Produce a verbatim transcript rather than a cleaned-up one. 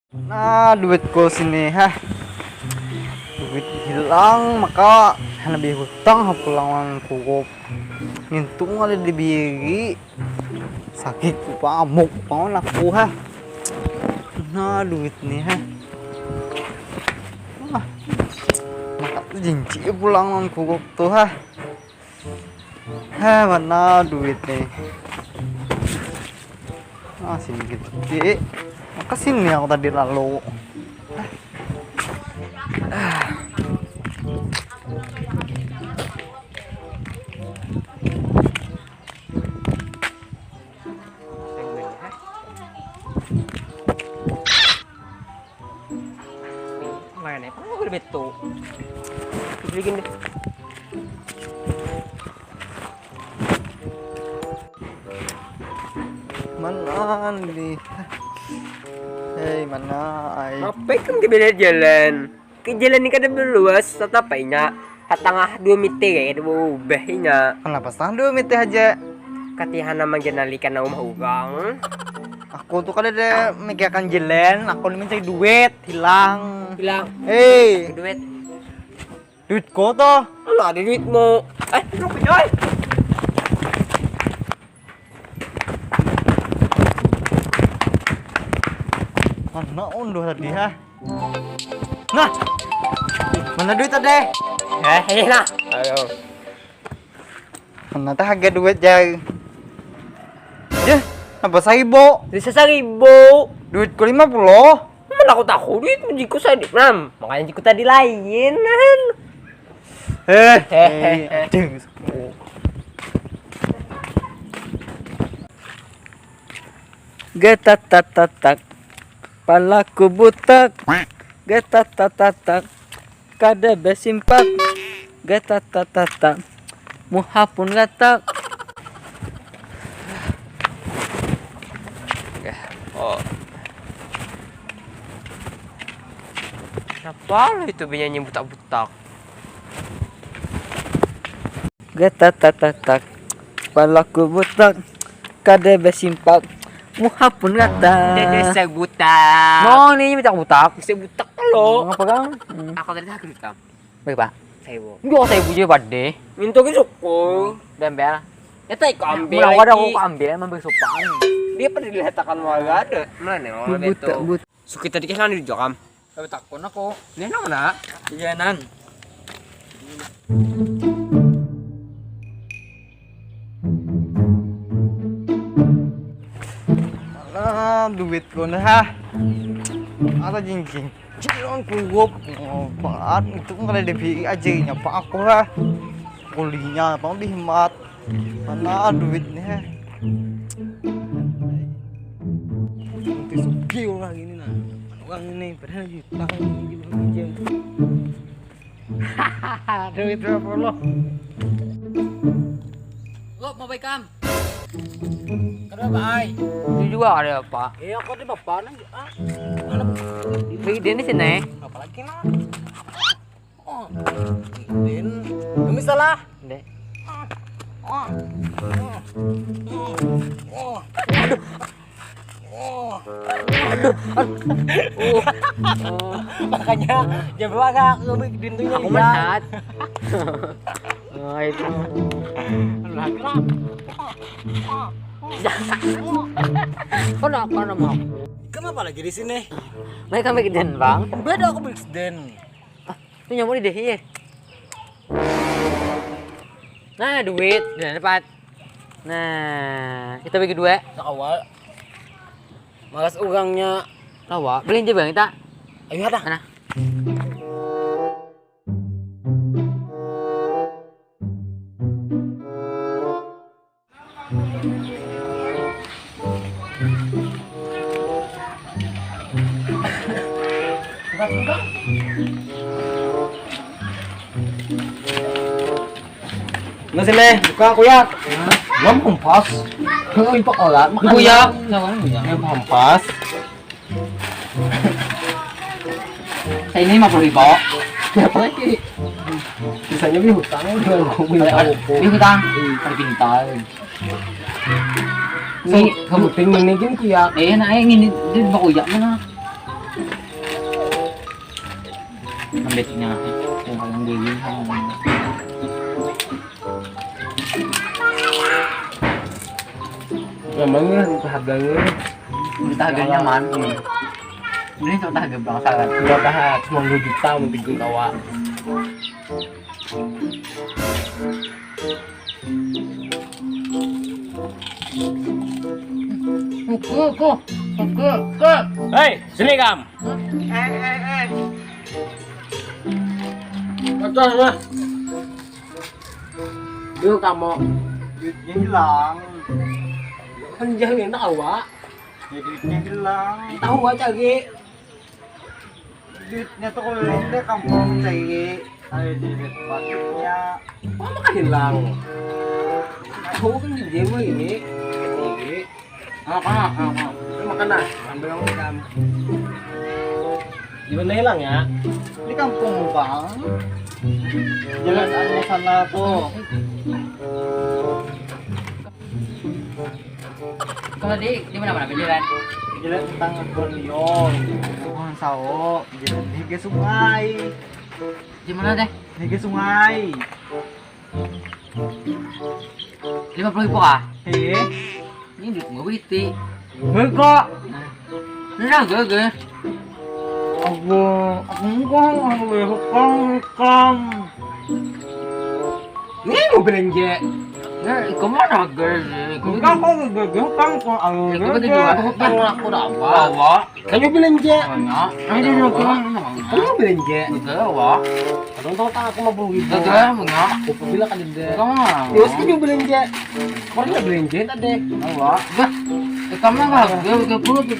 Nah, duitku sini, hah. Duit hilang, maka handak bahutang ha pulang lawan kukup. Ngintung ada di biri. Sakit ku pamuk, paman aku, hah. Nah, duit ni, hah. Wah. Maka jinci pulang lawan kukup tu, hah. Hah, mana duit ni. Ah, sini gitu. Di, maka sini aku tadi lalu. Ah. Mana ya? Pang udah betul. Bikin deh. Mana di? Hei, mana ai? Apa ikam ke beda jalan? Ke jalan ni kada meluas, tatap inya. Hatangah dua meter kaya ada berubah inya. Kenapa setengah dua meter aja? Katihan nama genalikan rumah urang. Aku tuh kada ada mikirkan jalan, aku ni mencari duit, hilang. Hilang. Hei. Duit. Duitku tuh. Alah, ada duitmu. Eh, lu coy. Mana unduh tadi, ha? Nah. Mana duit tadi? Eh, ini nah. Ayo. Mana tah harga duit, jar? Yah, napa saribu? Bisa saribu. Duitku lima puluh. Mana aku tahu duit jiku sadi. Nah, makanya jiku tadi lain, nah. Eh, eh, eh, aduh. Getatatatak, palaku butak. Getatatatak, kada basimpak. Getatatatak, muha pun gatak. Oke. Oh. Kenapa lu itu penyanyi butak-butak? Getatatatak, palaku butak, kada basimpak, muha pun gatal. Dede sebutak. Mau nih minta butak. Bisa butak lo. Ngapa kang? Hmm. Aku tadi tak hitam. Baik pak. Saya bu. Yo saya bu juga pade. Minta ke suku. Dempel. Ya tak iku ambil. Mulai ada aku ambil emang bersopan. Dia pada diletakan warga ada. Mana nih orang itu? Buta. Suki tadi kan di jokam. Tapi takon aku. Ini nang mana? Iya nan. Alah, duitku nih, ha. Ada jingjing. Cilon kugup. Paat itu kada ada biri aja nyapa aku, ha. Kulinya apa dihemat. Mana duitnya, ha. Nanti sugih orang ini nah. Orang ini padahal juta ini juga aja. Duit dua puluh. Lo mau baik kam? Kenapa ai? Ini juga ada apa? Iya, kok di bapak nang ah. Beli dia di sini. Apa lagi lah? Oh, Din. Kami salah. Dek. Oh. Oh. Aduh. Aduh. Aduh. Oh. Oh. Makanya jam dua kak, pintunya aku lihat. Melihat. Oh, itu. Lah, kenapa? Kenapa nama? Kenapa lagi di sini? Mereka bikin den, Bang. Beda aku bikin den. Ah, itu nyamuk di deh, iya. Nah, duit, udah dapat. Nah, kita bagi dua. Awal. Malas urangnya. Lawa, belanja bang kita. Ayo dah. Mana? Enggak sini, buka kuyak. Belum kompas. Lu ipak olat. Kuyak. Belum kompas. Saya ini lima puluh ribu. Siapa lagi? Bisanya beli hutang dua ribu. Beli hutang. Ih, pintar. Ini kabuting ini gini kuyak. Eh, nah, ini dia mau kuyak mana? Ambil tinggal, tinggal yang daging. Namanya entah harganya. Entah harganya mana. Ini contoh harga bangsa kan. Enggak tahan, cuma dua juta mungkin kawa. Kuku, kuku, kuku, kuku. Hei, sini kam. Eh, eh, eh. Betul lah. Yuk kamu. Duitnya hilang. Kan jangan enak awak. Ya, duitnya hilang. Tahu aja lagi. Duitnya tuh kalau ini kampung cai. Ayo di depan ya. Apa makan hilang? Aku kan di Jawa ini. Ini. Apa, apa, apa? Lu makan dah. Ambil yang hitam. Di mana hilang ya? Di kampung bang. Jalan anu sana tuh. Kalau di di mana mana penjualan? Jalan tentang akordeon. Pohon sawo. Jalan di ke sungai. Di mana teh? Di ke sungai. Lima puluh ribu ah. Eh, Ini duit gue beriti. Bego. Nah, gak gak. Aku, aku enggak, aku hutang, hutang. Ini mau belanja. Ya, kamu mana gak sih? Enggak, aku enggak hutang, aku Ya, kita juga. Hutang aku dah apa? Bawa. Kan mau belanja. Banyak. Kan mau belanja. Kan mau belanja. Gak bawa. Kadang tahu tak aku lima puluh ribu. Gak banyak. Aku bilang kan ada. Kamu mana? Terus kan mau belanja. Kemarin nggak belanja tadi. Bawa. Gak. Eh, kamu gak gak gak perlu tuh.